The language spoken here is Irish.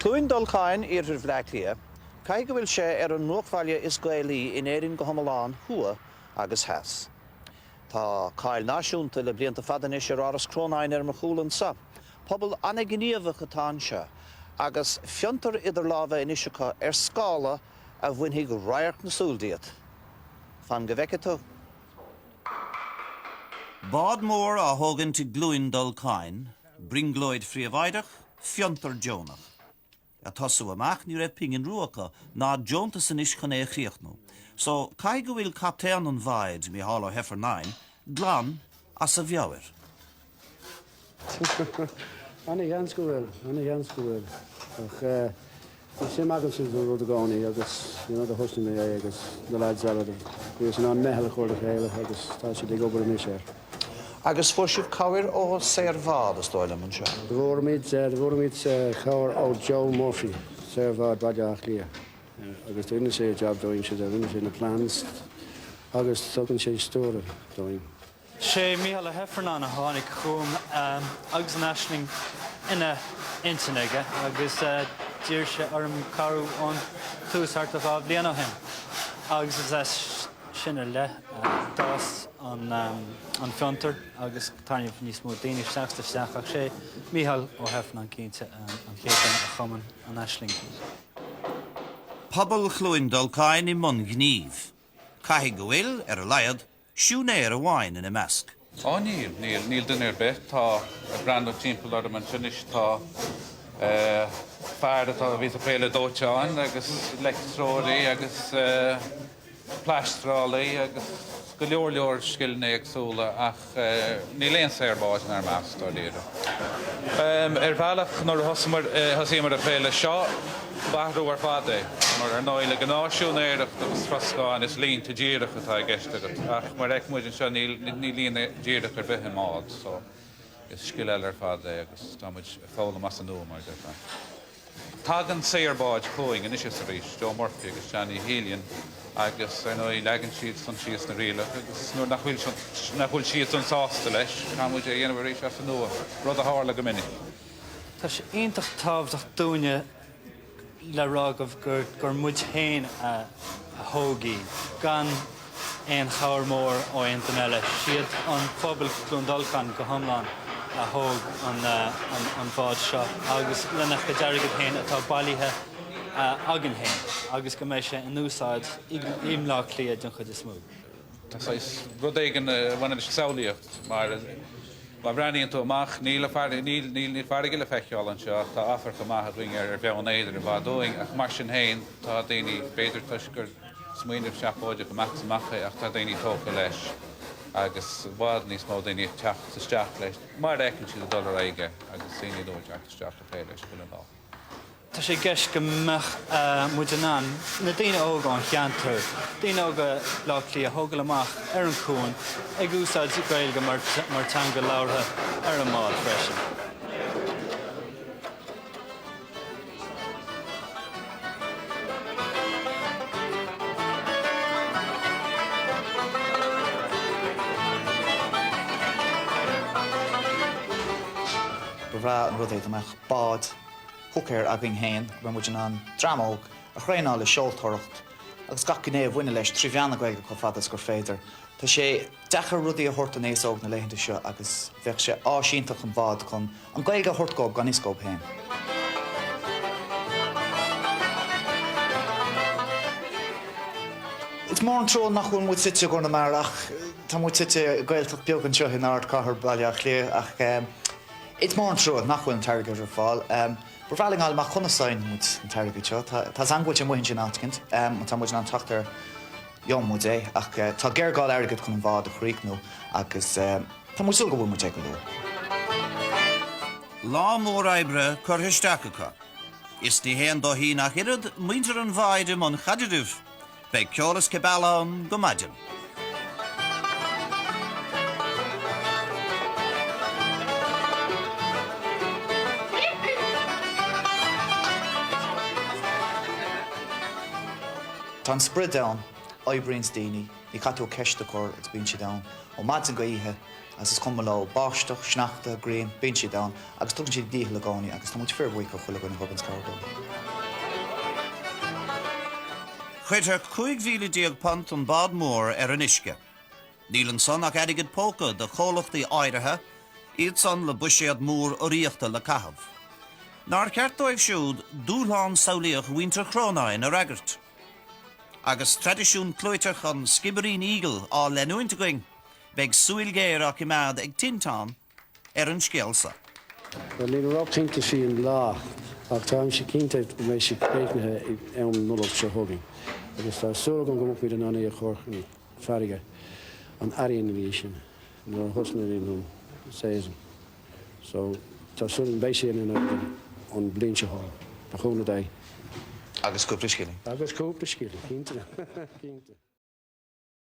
Cluain Dolcáin, iarthar Bhleá Cliath, caithfidh go bhfuil sé ar an mbruachbhaile is Gaelaí in Éirinn go hiomlán, thuaidh agus theas. Tá cáil náisiúnta le blianta fada anois ar Áras Chrónáin ar mo chúl anseo. Pobal an-ghníomhach atá anseo agus fiontar idir lámha anois acu ar scála a bhainfidh radharc na súl díot. Fan go bhfeice tú. Bád mór á thógaint i gCluain Dolcáin, brionglóid phríobháideach, fiontar deonach. Ag tosú amach ní raibh pingin rua acu, ná deontas anois chun é a chríochnú. So, caithfidh go bhfuil captaen an bháid, Micheál Ó hEifearnáin, glan as a mheabhair. Ana-sheans go bhfuil, ana-sheans go bhfuil. Ach bhí suim agamsa sa rud i gcónaí agus you know do thosnaigh mé é agus na lads eile do bhíos in ann meitheal a chur le chéile agus tá siad ag obair anois air. Agus fuair sibh cabhair ó Saorbhád, is dóigh liom, anseo? Fuair muid, fuair muid cabhair ó Joe Murphy, Saorbhád Bhaile Átha Cliath agus do rinne sé jab dúinn, rinne sé na plans agus tugann sé stiúradh dúinn. Sé Mícheál Ó hEifearnáin a tháinig chugam agus an aisling ina intinn aige agus d'iarr sé orm cabhrú ón tús thart ar 2 bhliain ó shin agus is as sin i leith a d'fhás an fiontar agus tarraingíodh níos mó daoine isteach is isteach ach sé Mícheál Ó hEifearnáin cinnte an chéad duine a chum an aisling. Pobal Chluain Dolcáin i mbun gnímh. Caithfidh go bhfuil, ar a laghad, siúinéir amháin ina measc. Á níl, níl, níl duine ar bith. Tá, ag breathnú timpeall orm anseo anois, tá eh fear atá, a bhíos ag plé le dóiteáin agus leictreoirí agus eh pleaistreálaí agus go leor leor scileanna éagsúla ach eh níl aon saor báid inár measc, dáiríre. Ar bhealach, nuair a thosaíomar ag plé leis seo, b'athrú ar fad é, mar ar ndóigh le gnáthsiúinéireacht agus troscán is línte díreach atá i gceist agat, ach mar a fheiceann muid anseo níl líne díreach ar bith i mbád, so is scil eile ar fad é agus tá muid ag foghlaim as an nua, mar a déarfá. Tagann saor báid chugainn anois is arís, Joe Murphy agus Johnny Healion, agus ar ndóigh leagann siad san síos na rialacha agus nuair nach bhfuil nach bhfuil siad san sásta leis, caithfidh muid é a dhéanamh arís as an nua, rud a tharla go minic. Tá sé iontach tábhachtach dúinne le rá gur gur muid féin a thóg í, gan aon chabhair mhór ó aon duine eile. Siad an pobal Cluain Dolcáin go hiomlán a thóg an bád seo agus lena chuid airgid féin atá bailithe againn féin agus go mbeidh sé in úsáid i mBleá Cliath den chuid is mó. Tá saghas rud éigin a bhaineann leis an samhlaíocht mar má bhreathnaíonn tú amach níl níl farraige le feiceáil anseo ach tá amharc chomh maith againn ar Bheann Éadair i bhfad uainn ach mar sin féin tá daoine, b'fhéidir toisc gur smaoineamh seafóideach amach is amach é ach tá daoine tógtha leis agus i bhfad níos mó daoine ag teacht isteach leis mar a fheiceann siad ag dul ar aghaidh é agus daoine nua ag teacht isteach ag plé leis chuile lá. Tá sé i gceist go mbeadh muid in ann na daoine óga ón cheantar, daoine óga Bhaile Átha Cliath a thógáil amach ar an cuan ag úsáid Gaeilge mar teanga labhartha ar an mbád freisin. Ba bhreá an rud é dá mbeadh bád hooker againn féin, go mbeadh muid in ann dream óg a thraenáil i seoltóireacht agus gach gné a bhaineann leis trí mheán na Gaeilge chomh fada is gur féidir. Tá sé deacair rudaí a thabhairt don aos óg na laethanta seo agus bheadh sé áis iontach an bád chun an Ghaeilge a thabhairt dóibh gan fhios dóibh féin. Is mór an trua nach bhfuil muid suite i gConamara ach tá muid suite i Gaeltacht beag anseo in ardchathair Baile Átha Cliath ach is mór an trua nach bhfuil an t-airgead ar fáil. Ba bhreá linn fháil amach conas a fhaigheann muid an t-airgead seo. Tá fhios agam go bhfuil sé amuigh ansin áit eicínt. Má tá muid in ann teacht air gheobhaidh muid é. Ach tá géarghá le airgead chun an bhád a chríochnú agus tá muid ag súil go bhfaighidh muid é go luath. Lá mór oibre curtha isteach acu. Is ní haon dóithín ach oiread, muintir an bháid i mbun chaidrimh. Beidh ceol is cibeal ann go maidin. Tá an sprid ann, oibríonns daoine, ní chaithfidh tú ceist a chur agus bíonn siad ann ó maidin go oíche. Agus is cuma leo báisteach, sneachta, grian, bíonn siad ann agus tugann siad a ndícheall i gcónaí agus tá muid fíorbhuíoch chuile dhuine a thuganns cabhair dóibh. Chuirfeadh £15,000 an bád mór ar an uisce. Níl ansan ach airgead póca do chomhlachtaí áirithe, iad san le buiséad mór urraíochta le caitheamh. Nár cheart dóibh siúd dúshlán samhlaíoch mhuintir Chrónáin a fhreagairt? Agus traidisiún clúiteach an Skibbereen Eagle á leanúint againn, beidh súil ghéar á coimeád ag Tinteán ar an scéal so. Bhuel, ní raibh cinnte faoin lá, ach táimse cinnte go mbeidh sí críochnaithe ag am Nollag seo chugainn, agus tá súil agam go mbeidh muid in ann í a chur chun farraige an earraigh ina dhiaidh sin, nuair a thosnaíonn an season. So, tá súil agam beidh sí in ann an bhliain seo chugainn, le cúnamh Dé. Agus cúpla scilling. Agus cúpla scilling, cinnte. Cinnte.